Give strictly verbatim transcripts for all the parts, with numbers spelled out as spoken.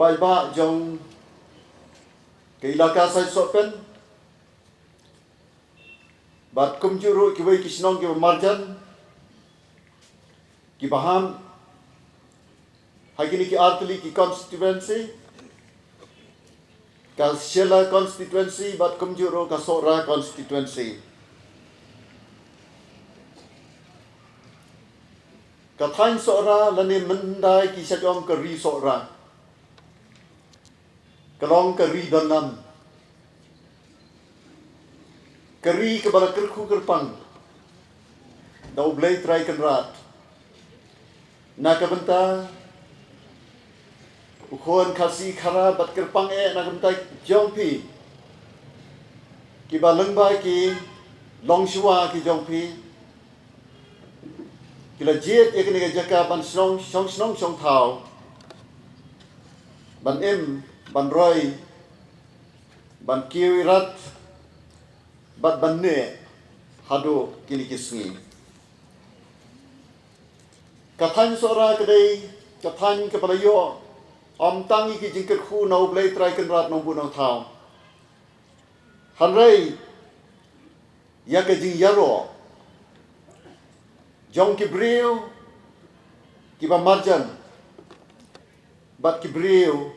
Paidbah jong ka Elaka Saitsohpen bad kumjuh ruh kiwei ki shnong kiba marjan kiba ham ha kine ki artylli ki constituency, ka Shella constituency bad kumjuh ruh ka Sohra constituency. Ka thaiñ Sohra lane mynta ki shait ong ka ri Sohra ka long ka ri don nam, ka ri kaba la kyrkhu kyrpang da U Blei Trai Kynrad na ka bynta u khun Khasi Khara bad kyrpang eh na ka bynta jong phi kiba lyngba ki longshuwa ki jong phi ki la jied ïa kane ka jaka ban shong shong shnong shong thaw, ban im, ban roi, ban kiew ïa rat bad ban neh haduh kine ki sngi. Ka thaiñ Sohra ka dei ka thaiñ kaba la ïoh ym tang ïa ki jingkyrkhu na U Blei Trai Kynrad Nongbuh Nongthaw, hynrei ïa ka jingïaroh jong ki briew kiba marjan bad ki briew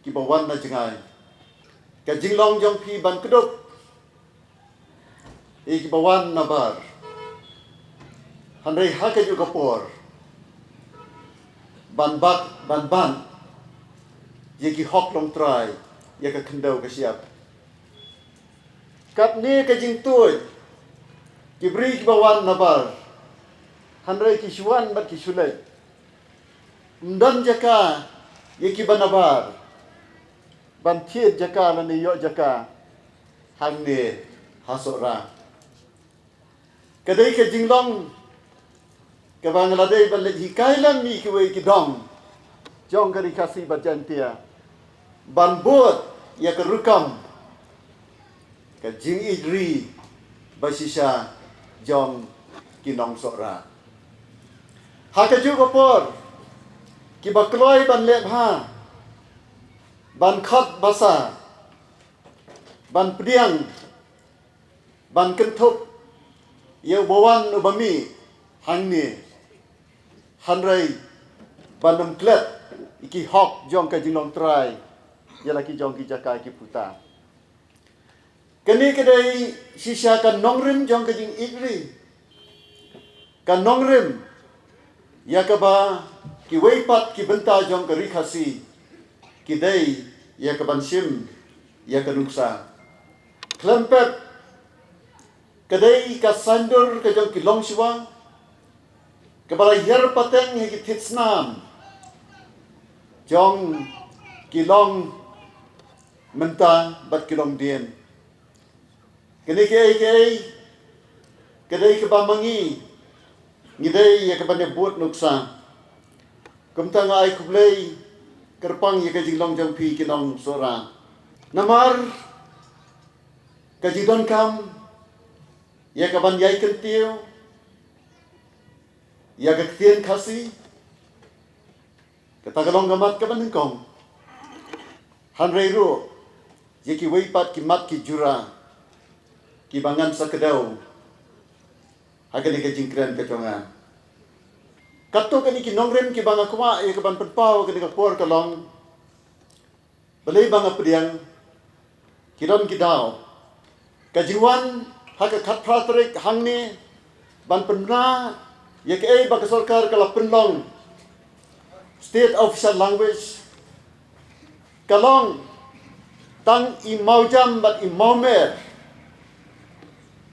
kiba wan na jngai. Ka jinglong jong phi ban kdup ïa kiba wan na bar, hynrei ha kajuh ka por ban bat ban ban ïa ki hok longtrai, ïa ka khyndew ka shyiap. Katne ka jingtuid ki briew kiba wan na bar, hynrei ki shu wan bad ki shu leit. Ym don jaka ïa kiba na bar ban thied jaka lane ïoh jaka hangne ha Sohra. Ka dei ka jinglong kaba nga la dei ban leit hikai lang ïa kiwei ki dong jong ka Ri Khasi bad Jaiñtia ban bud ïa ka rukom ka jingïeit ri ba shisha jong ki nong Sohra. Ha kajuh ka por kiba kloi ban leh bha, ban khot basa, ban pdiang, ban kynthup ïa uba wan uba mih hangne, hynrei ban ym klet ïa ki hok jong ka jinglong trai ïa la ki jong ki jaka ki puta. Kane ka dei shisha ka nongrim jong ka jingïeit ri, ka nongrim ïa kaba kiwei pat ki bynta jong ka Ri Khasi ki dei ïa kaban shim ïa ka nuksa. Khlem pep ka dei ka saiñdur ka jong ki longshuwa kaba la hiar pateng ha ki thied snam jong ki long mynta bad ki long dien. Kane kaei kaei ka dei kaba ma ngi ngi dei ïa kaban ïa bud nuksa. Kumta nga ai khublei kyrpang ïa ka jinglong jong phi ki nong Sohra. Namar ka jingdonkam ïa kaban ïai kyntiew ïa ka ktien Khasi, kata ka long ka mat kaba nyngkong. Hynrei ruh ïa kiwei pat ki mat ki jura kiba ngan sa kdew ha kane ka jingkren ka jong nga. Katto katne ki nongrim kiba nga kwah ïa kaban pynpaw ha kane ka por ka long, balei ba nga pdiang, ki don ki daw. Ka jingwan ha ka khatphra tarik hangne ban pynbna ïa kaei ba ka sorkar ka la pynlong State Official Language ka long tang i mawjam bad i mawmer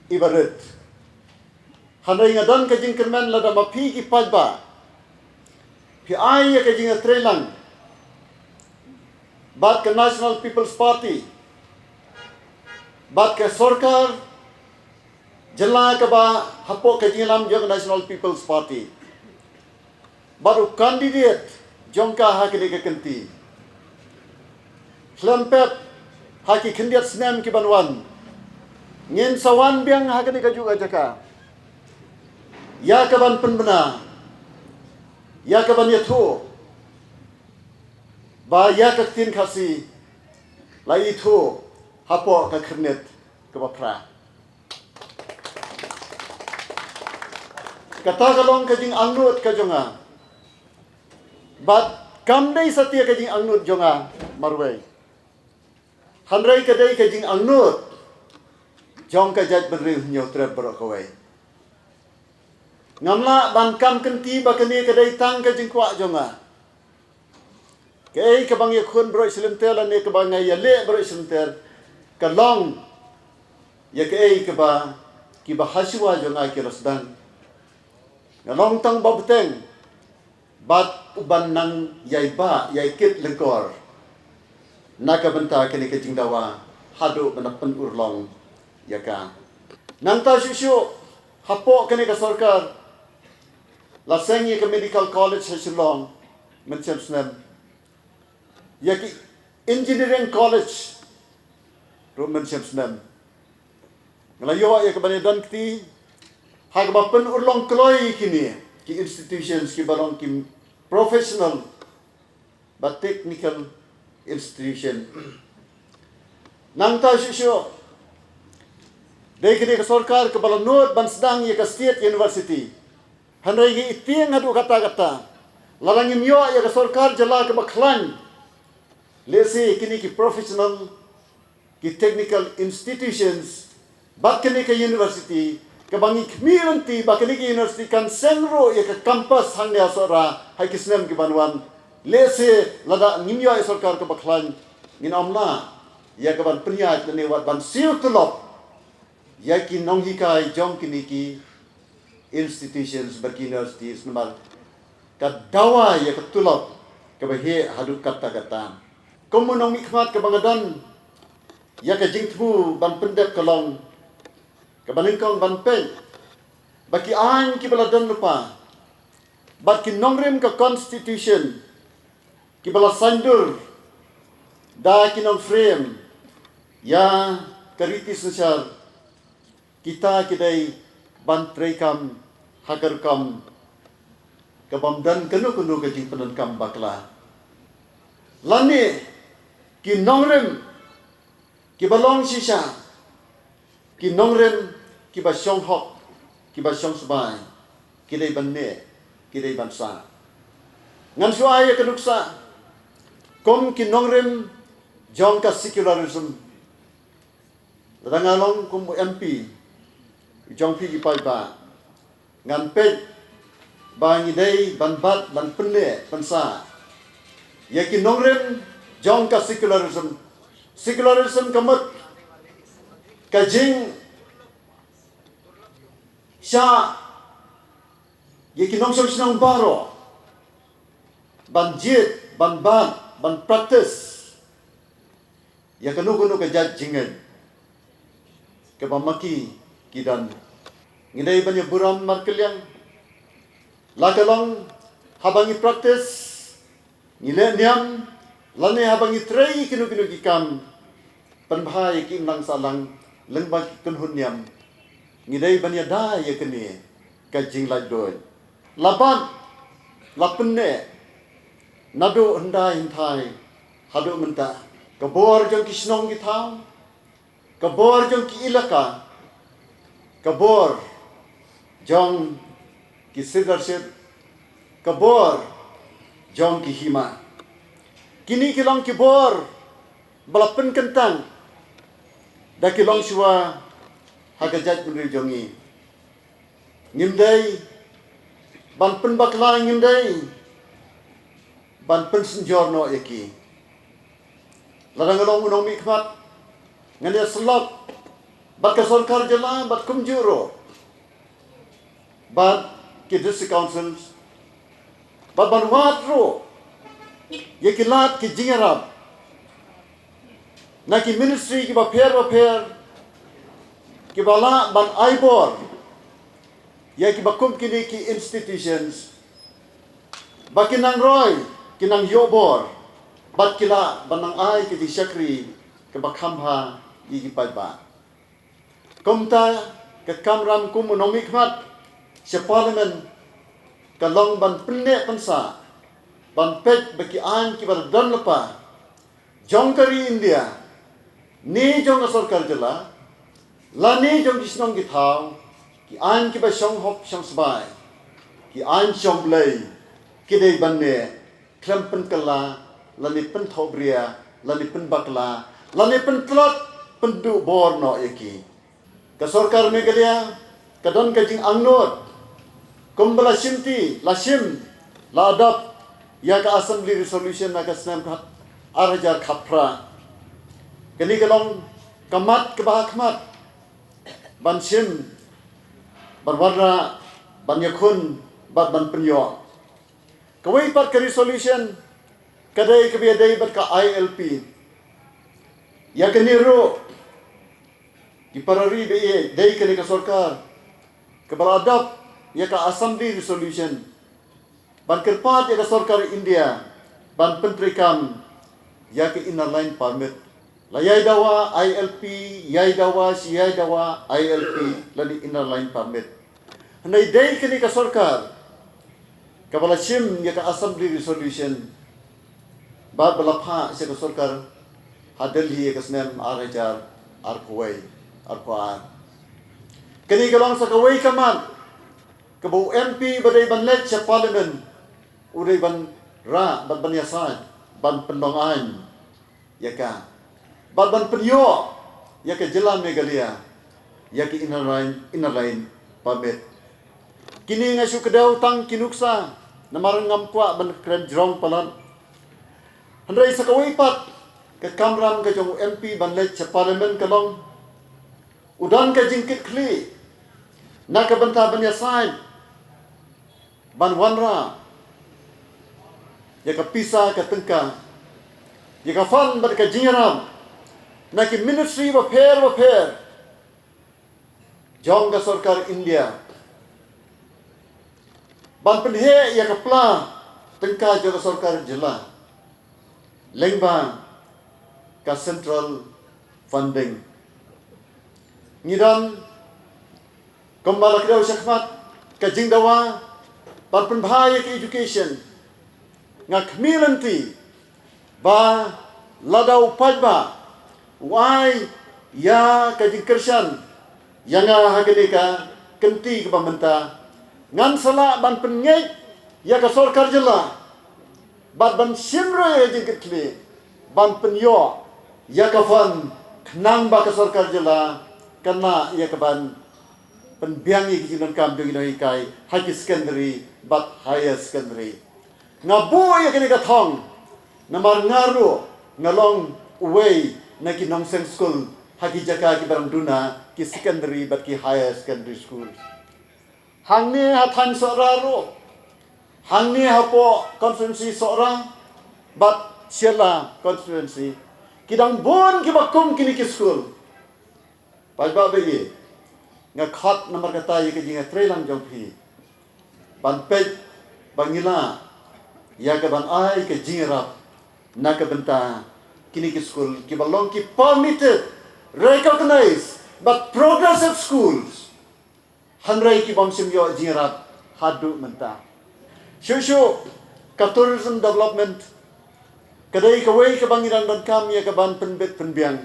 iba rit. Hynrei nga don ka jingkyrmen lada ma phi ki paidbah phi ai ïa ka jingïatreilang bad ka National People's Party bad ka sorkar jylla kaba hapoh ka jingïalam jong ka National People's Party bad u candidate jong ka ha kane ka kynti. Khlem pep ha ki khyndiat snem ki ban wan, ngin sa wan biang ha kane ka juh ka jaka ïa ka ban pynbna, ïa ka ban ïathuh Ba ïa ka ktien Khasi la ithuh hapoh ka khyrnit kaba phra. Kata ka long ka jingangnud ka jong nga. Bad kam dei satia ka jingangnud jong nga marwei. Hynrei ka dei ka jingangnud jong ka jaitbynriew Hynñiewtrep baroh kawei. Ngam lah ban kam kynti ba kane ka dei tang ka jingkwah jong nga. Kaei kaba nga ïakhun baroh shi lynter lane kaba nga ïaleh baroh shi lynter ka long ïa kaei kaba kiba hashuwa jong nga ki la sdang. Nga long tang ba bteng bad u ban nang ïai ba ïai kit lyngkor na ka bynta kane ka jingdawa haduh ban da pynurlong ïa ka. Nangta shuh shuh hapoh kane ka sorkar la seng ïa ka medical college ha Shillong mynshem snem, ïa ki engineering college ruh mynshem snem. Nga la ïoh ïa ka ban ïadon kti ha kaba pynurlong kloi kine ki institutions kiba long ki professional ba technical institution. Nangta shuh shuh dei kane ka sorkar kaba la nud ban sdang ïa ka state university. Hynrei ngi ïa tieng haduh katta katta lada ngim ïoh ïa ka sorkar jylla kaba khlaiñ, lehse kine ki professional, ki technical institutions bad kane ka university kaba ngi khmih lynti ba kane ka university kan seng ruh ïa ka campus hangne ha Sohra ha ki snem kiban wan. Lehse lada ngim ïoh ïa sorkar kaba khlaiñ ngin ym lah ïa ka ban pynïaid lane wat ban siew tulop ïa ki nonghikai jong kine ki institutions bad ki universities namar ka dawa ïa ka tulop kaba heh haduh katta katta. Kum u nongmihkhmat kaba nga don ïa ka jingthmu ban pyndep ka long kaba nyngkong ban peit ba ki aiñ kiba la don lypa bad ki nongrim ka constitution kiba la saiñdur da ki nongframe ïa ka riti synshar, kita ki dei ban treikam ha ka rukom ka bym don kano kano ka jingpyndonkam bakla. Lane ki nongrim kiba long shisha, ki nongrim kiba shong hok, kiba shong sbai, ki dei ban neh, ki dei ban sah. Ngan shu ai ïa ka nuksa kum ki nongrim jong ka secularism. Lada nga long kum u M P jong phi ki paidbah, ngan peit ba ngi dei ban bat ban pynneh pynsah ïa ki nongrim jong ka secularism. Secularism ka mut ka jingshah ïa ki nongshong shnong baroh ban jied, ban bat, ban practice ïa kano kano ka jait jingngeit kaba ma ki ki don. Ngi dei ban ïa burom markylliang la ka long haba ngi practice, ngi leh niam, lane haba ngi trei kino kino ki kam pynbha ïa ki imlang sahlang lyngba ki kynhun niam. Ngi dei ban ïada ïa kane ka jinglaitluid. La bat, la pynneh naduh hyndai hynthai haduh mynta. Ka bor jong ki shnong ki thaw, ka bor jong ki ilaka, ka bor jong ki sirdarship, ka bor jong ki hima. Kine ki long ki bor ba la pynkyntang da ki longshuwa ha ka jaitbynriew jong ngi. Ngim dei ban pynbakla, ngim dei ban pynsynjor noh ïa ki. Lada nga long u nongmihkhmat ngan ïa sylloh bad ka sorkar jylla bad kumjuh ruh bad ki district councils bad ban wad ruh ïa ki lad ki jingïarap na ki ministry kiba pher ba pher kiba lah ban ai bor ïa kiba kum kine ki institutions ba ki nang roi, ki nang ïoh bor bad ki lah ban nang ai ki jingshakri kaba kham bha ïa ki paidbah. Kumta ka kamram kum u nongmihkhmat sha Parliament ka long ban pynneh pynsah ban peit ba ki aiñ kiba la don lypa jong ka ri India, ne jong ka sorkar jylla, lane jong ki shnong ki thaw, ki aiñ kiba shong hok shong sbai, ki aiñ shong Blei, ki dei ban neh khlem pynkylla, lane pynthohbria, lane pynbakla, lane pyntlot, pynduh bor noh ïa ki. Ka sorkar Meghalaya ka don ka jingangnud, kumba la shimti, la shim, la adopt ïa ka Assembly Resolution ha ka snem ka ar hajar khatphra. Kane ka long ka mat kaba ha khmat ban shim, ban wanrah, ban ïakhun bad ban pynïoh. Kawei pat ka resolution ka dei kaba ïadei bad ka I L P. Ïa kane ruh, ki para ri ba ïeit, dei kane ka sorkar kaba la adopt ïa ka Assembly Resolution ban kyrpad ïa ka sorkar India ban pyntreikam ïa ka Inner Line Permit. La ïai dawa I L P, ïai dawa shi ïai dawa I L P lane Inner Line Permit. Hynrei dei kane ka sorkar kaba la shim ïa ka Assembly Resolution bad ba la phah sha ka sorkar ha Delhi ïa ka snem ar hajar arphew wei, arphew ar. Kane ka long sa kawei ka mat kaba u M P ba dei ban leit sha Parliament u dei ban rah bad ban ïasaid ban pynlong aiñ ïa ka, bad ban pynïoh ïa ka jylla Meghalaya ïa ka Inner Line, Inner Line Permit. Kine nga shu kdew tang ki nuksa namar ngam kwah ban kren jrong palat. Hynrei sa kawei pat ka kamram ka jong u M P ban leit sha Parliament ka long, u don ka jingkitkhlieh na ka bynta ban ïasaid ban wanrah ïa ka pisa, ka tyngka, ïa ka fund bad ka jingïarap na ki ministry bapher bapher jong ka sorkar India ban pynheh ïa ka pla tyngka jong ka sorkar jylla lyngba ka central funding. Ngi don, kumba la kdew shakhmat, ka jingdawa ban pynbha ïa ka education. Nga khmih lynti ba lada u paidbah u ai ïa ka jingkyrshan ïa nga ha kane ka kynti kaba mynta, ngan sa lah ban pynngeit ïa ka sorkar jylla bad ban shim ruh ïa ka jingkitkhlieh ban pynïoh ïa ka fund khnang ba ka sorkar jylla kan lah ïa ka ban pynbiang ïa ki jingdonkam jong ki nonghikai ha ki secondary bad higher secondary. Nga buh ïa kane ka thong namar nga ruh nga long uwei na ki nongseng skul ha ki jaka kiba dang duna ki secondary bad ki higher secondary school. Hangne ha thaiñ Sohra ruh, hangne hapoh constituency Sohra bad Shella constituency, ki dang bun kiba kum kine ki skul. Paidbah ba ïeit, nga khot namar kata ïa ka jingïatreilang jong phi ban peit ba ngi lah ïa ka ban ai ka jingïarap na ka bynta kine ki skul kiba long ki permitted, recognized bad progressive schools. Hynrei ki bym shym ïoh jingïarap haduh mynta. Shuh shuh ka tourism development ka dei kawei kaba ngi dang donkam ïa ka ban pynbit pynbiang.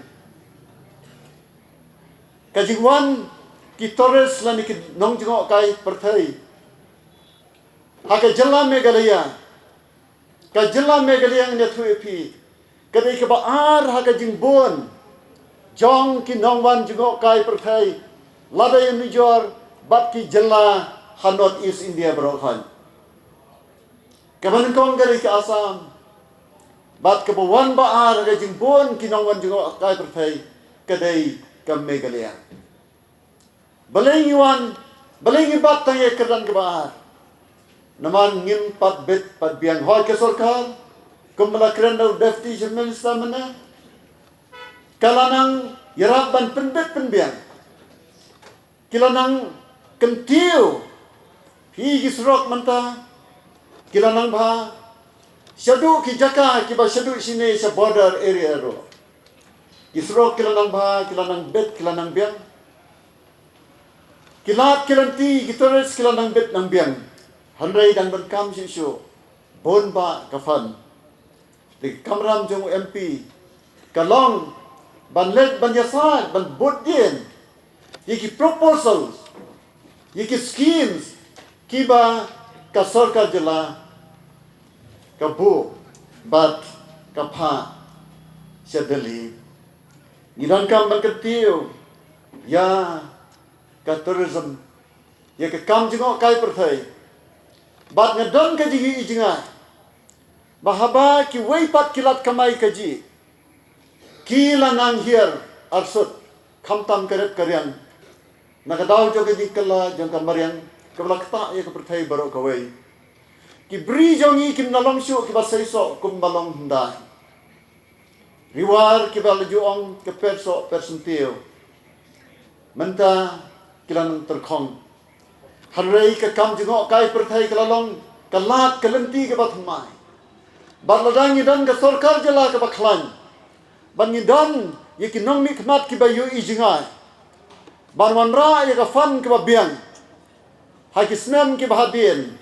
Ka jingwan ki tourist lane ki nongjngohkai pyrthei ha ka jylla Meghalaya. Ka jylla Meghalaya, ngan ïathuh ïa phi, ka dei kaba ar ha ka jingbun jong ki nongwan jngohkai pyrthei lada ïanujor bad ki jylla ha North East India baroh. Kaba nyngkong ka dei ka Assam, bad kaba wan ba ar ha ka jingbun ki nongwan jngohkai pyrthei ka dei ka Meghalaya. Balei ngi wan, balei ngi bat tang ïa ka kyrdan kaba ar? Namar ngim pat bit pat biang. Hooid, ka sorkar, kumba la kren da u Deputy Chief Minister mynne, ka la nang ïarap ban pynbit pynbiang. Ki la nang kyntiew hi ki surok mynta, ki la nang bha shaduh ki jaka kiba shaduh shine sha border area ruh. Ki surok ki la nang bha, ki la nang bit, ki la nang biang. Ki lad ki lynti, ki tourist ki la nang bit nang biang. Hynrei dang donkam shuh shuh bun bah ka fund. Te ka kamram jong u M P ka long ban leit ban ïasaid ban bud dien ïa ki proposals, ïa ki schemes kiba ka sorkar jylla ka buh bad ka phah sha Delhi. Ngi donkam ban kyntiew ïa ka tourism, ïa ka kam jngohkai pyrthei. Bad nga don ka jingïohi jngai ba haba kiwei pat ki lad kamai kajih, ki la nang hiar arsut, khamtam ka rep ka riang na ka daw jong ka jingkylla jong ka mariang kaba la ktah ïa ka pyrthei baroh kawei. Ki bri jong ngi kim da long shuh kiba seisoh kumba long hyndai. Riwar kiba la ju ong ka per soh per syntiew, mynta ki la nang tyrkhong. Hynrei ka kam jngohkai pyrthei ka la long ka lad ka lynti kaba thymmai. Bad lada ngi don ka sorkar jylla kaba khlaiñ, bad ngi don ïa ki nongmihkhmat kiba ïohi jngai ban wanrah ïa ka fund kaba biang ha ki snem kiba hadien,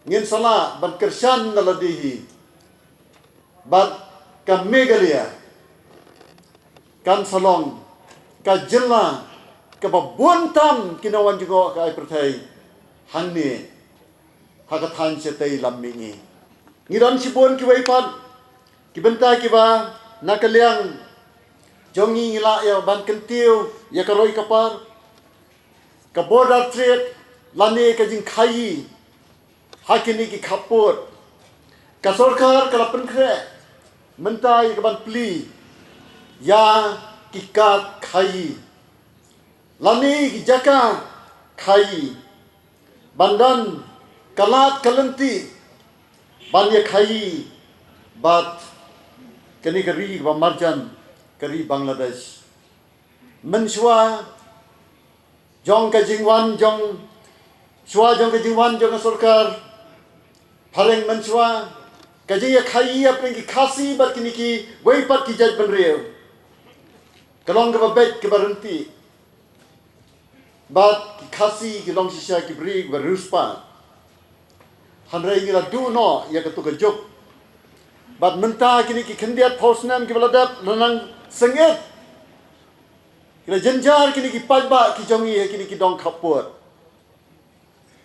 ngin sa lah ban kyrshan na lade hi. Bad ka Meghalaya kan sa long ka jylla kaba bun tam ki nongwan jngohkai pyrthei hangne ha ka thaiñ shatei lam mihngi. Ngi don shibun kiwei pat ki bynta kiba na ka liang jong ngi ngi lah ïa ban kyntiew ïa ka roi ka par, ka border trade lane ka jingkhaïi ha kine ki khappud. Ka sorkar ka la pynkhreh mynta ïa ka ban plie ïa ki kad khaïi lane ki jaka khaïi ban don ka lad ka lynti ban ïa khaïi bad kane ka ri kaba marjan, ka ri Bangladesh. Mynshuwa jong ka jingwan jong, shuwa jong ka jingwan jong ka sorkar phareng mynshuwa, ka jingïakhaïi hapdeng ki Khasi bad kine kiwei pat ki jaitbynriew ka long kaba beit kaba ryntih. Bad ki Khasi ki long shisha ki briew kiba riewspah. Hynrei ngi la duh noh ïa katu ka juk. Bad mynta kine ki khyndiat phew snem kiba la dep la nang sngewbha ki la jynjar kine ki paidbah ki jong ngi ha kine ki dong khappud.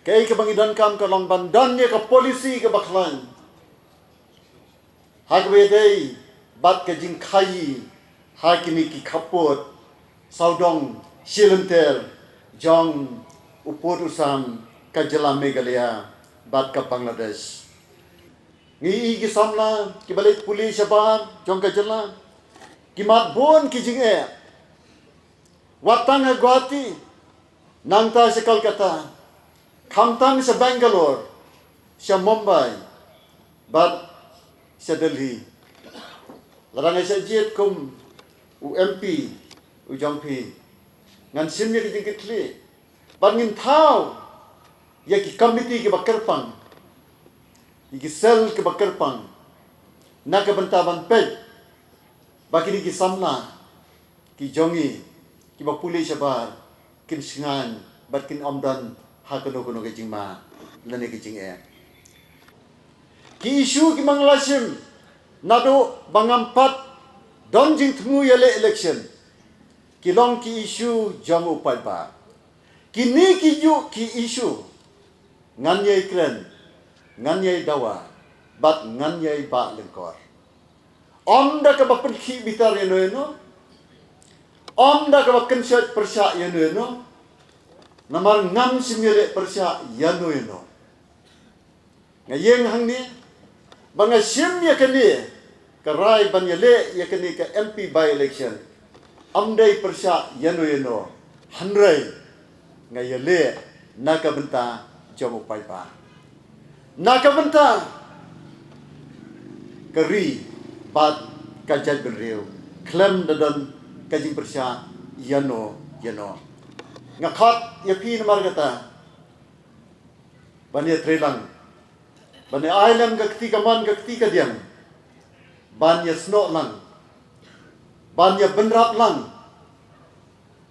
Kaei kaba ngi donkam ka long ban don ïa ka policy kaba khlaiñ ha kaba ïadei bad ka jingkhaïi ha kine ki khappud sawdong shilynter jong u pud u sam ka jylla Meghalaya bad ka Bangladesh. Ngi i ki samla kiba leit pule shabar jong ka jylla ki mad bun ki jingeh. Wat tang ha Guwahati, nangta sha Kolkata, khamtam sha Bangalore, sha Mumbai bad sha Delhi. Lada nga shah jied kum u M P u jong phi, ngan shim ïa ka jingkitkhlieh bad ngin thaw ïa ki komiti kiba kyrpang, ïa ki sel kiba kyrpang na ka bynta ban peit ba kine ki samla ki jong ngi kiba pule shabar kin shngaiñ bad kin ym don ha kano kano ka jingma lane ka jingeh. Ki issue kiba nga la shim naduh ba ngam pat don jingthmu ïaleh election ki long ki issue jong u paidbah. Kine kijuh ki issue ngan ïai kren, ngan ïai dawa bad ngan ïai bah lyngkor. Ym da kaba pynkhih bitar ïano ïano, ym da kaba kynshoit pyrshah ïano ïano, namar ngam shym ïaleh pyrshah ïano ïano. Nga ïeng hangne ba nga shim ïa kane ka rai ban ïaleh ïa kane ka M P by-election. Ym dei pyrshah ïano ïano, hynrei nga ïaleh na ka bynta jong u paidbah, na ka bynta ka ri bad ka jaitbynriew, khlem da don ka jingpyrshah ïano ïano. Nga khot ïa phi namar kata ban ïatreilang, ban ïa ai lem ka kti kamon ka kti kadiang, ban ïasnoh lang, ban ïa bynrap lang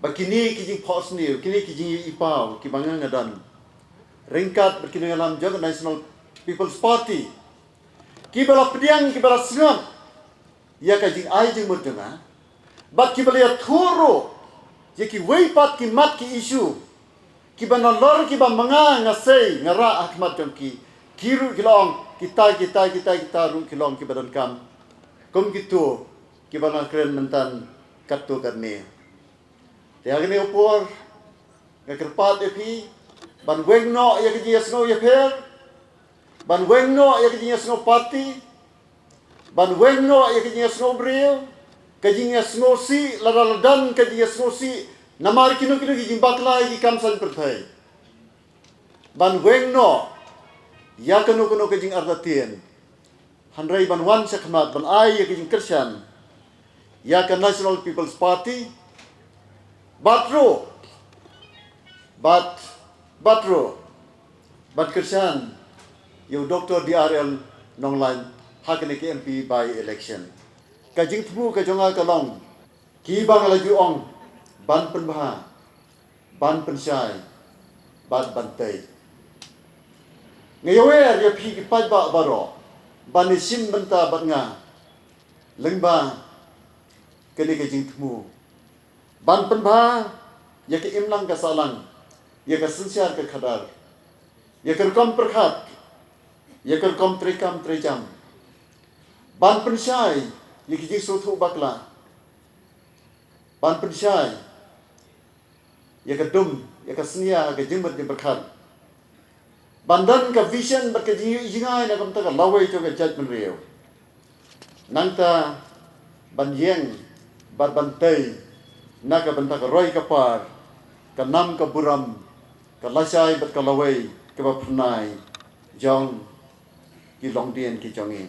ba kine ki jingphohsniew, kine ki jingïohi paw kiba nga nga don ryngkat bad ki nongïalam jong ka National People's Party Kiba la pdiang, kiba la sngap ïa ka jingai jingmut jong nga, bad kiba la ïathuh ruh ïa kiwei pat ki mat ki issue kiba nalor kiba ma nga nga sei nga rah ha khmat jong ki. Ki ruh ki la ong kita, kita, kita, kita ruh ki la ong kiba donkam kum kito kiba nga kren mynta katto katne. Te ha kane ka por nga kyrpad ïa phi ban weng noh ïa ka jingïasngew ïapher, ban weng noh ïa ka jingïasngew party, ban weng noh ïa ka jingïasngew briew, ka jingïasngew sih, lada la don ka jingïasngew sih namar kino kino ki jingbakla ïa ki kam saiñ pyrthei. Ban weng noh ïa kano kano ka jingartatien. Hynrei ban wan sha khmat ban ai ïa ka jingkyrshan ïa ka National People's Party. Bad ruh, bad, bad ruh ban kyrshan ïa u Doctor D R L Nonglait ha kane ka M P by-election. Ka jingthmu ka jong nga ka long kiba nga la ju ong ban pynbha, ban pynshai bad ban tei. Nga ïawer ïa phi ki paidbah baroh ban ïashim bynta bad nga lyngba kane ka jingthmu ban pynbha ïa ka imlang ka sahlang, ïa ka synshar ka khadar, ïa ka rukom pyrkhat, ïa ka rukom treikam treijam, ban pynshai ïa ki jingsngewthuh bakla, ban pynshai ïa ka dum, ïa ka synñia, ka jingmut jingpyrkhat, ban don ka vision bad ka jing, jingai na ka bynta ka lawei jong ka jaitbynriew. Nangta ban ïeng bad ban tei na ka bynta ka roi ka par, ka nam ka burom, ka lashai bad ka lawei kaba phyrnai jong ki longdien ki jong ngi.